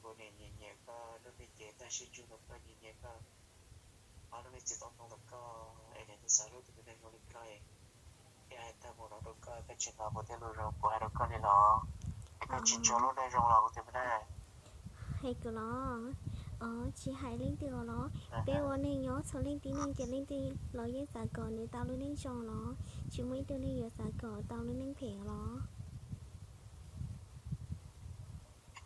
Kuv niam nyiam nyiam koj lub neej ces tag sib ntsug rau koj, nyiam nyiam koj ob lub neej txiv toob ntoo rau koj, es niam tus xav hlub tus me neeg zoo li koj, thiaj hais tag mus no rau koj, koj tsis hnov kuv tej lus zoo kuv hais rau koj li los? Es koj tsis ntsia lub neej zoo los kuv tus me neeg? Hais kuv los? Os, tsis hais leej twg os los. Peb ua neeg nyob txhua leej tib neeg ces leej twg los yeej xav kom nws tau lub neej zoo los, tsis muaj ib tug neeg yuav xav kom tau lub neej phem los.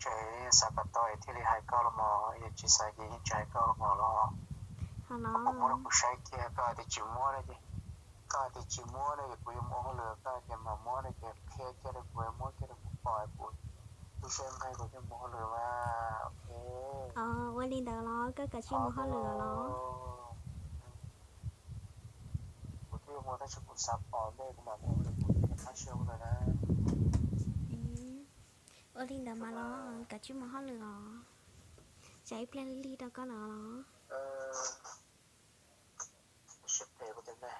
Tseem xav kom tau es thiaj li hais koj los mas, yog tsis xav ces yeej tsis hais koj los mas los. Ho no kuv muab rau kuv saib kiag, koj hais tias tsis muab no ces, koj hais tias tsis muab no ces kuv yuav mus ua hauj lwm, koj hais tias mam muab no ces qhia kiag rau kuv, muab kiag rau kuv pom kuv tu siab nqaij kuv thiaj mus hauj lwm mas. Ua li ntawd los koj kav tsij mus hauj lwm los. Kuv twb yuav mus tab sis kuv xav pom nej kuv mam mus hauj lwm, kuv twb qab siab ua lawm na. Ua li ntawd mas los kav tsij mus hauj lwm os. Tsam ib pliag lig rau koj lawm los. Siab phem kuv tus me,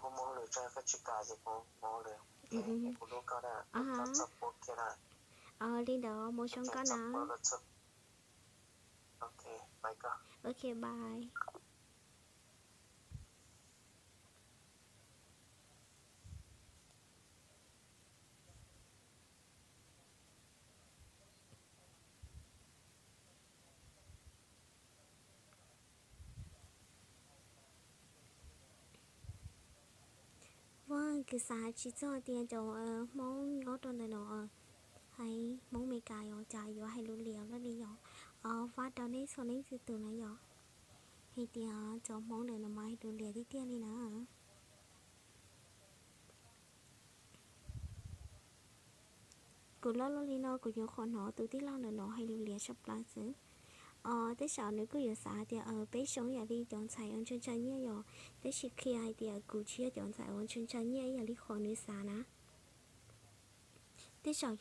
kuv mus hauj lwm tso, koj tsis kam ces kuv mus hauj lwm, kuv hlub koj na, koj txhob pub kiag na. Li ntawd mus zoo koj na. Ok, bye. Vaj, kuv xav tsis txog tias cov Hmoob nyob rau ntawm no hais Hmoob Meskas yog cas yuav hais lus liam luaj li yog. Vaj rau nej txhua leej txhua tus na yog hais tias cov Hmoob ntawm no mas hais lus liam tiag tiag li na. Kuv loj loj li no kuv nyuam qhuav hnov tus tij laug ntawm no hais lus liam tshaj plaws xwb. Tej zaum nws kuj yuav xav hais tias peb zoo yam li cov ntxhais uas ntshaw ntshaw nyiaj yog, tab sis qhia hais tias kuv tsis yog cov ntxhais uas ntshaw ntshaw nyiaj ib yam li qhov nws xav na. Tej zaum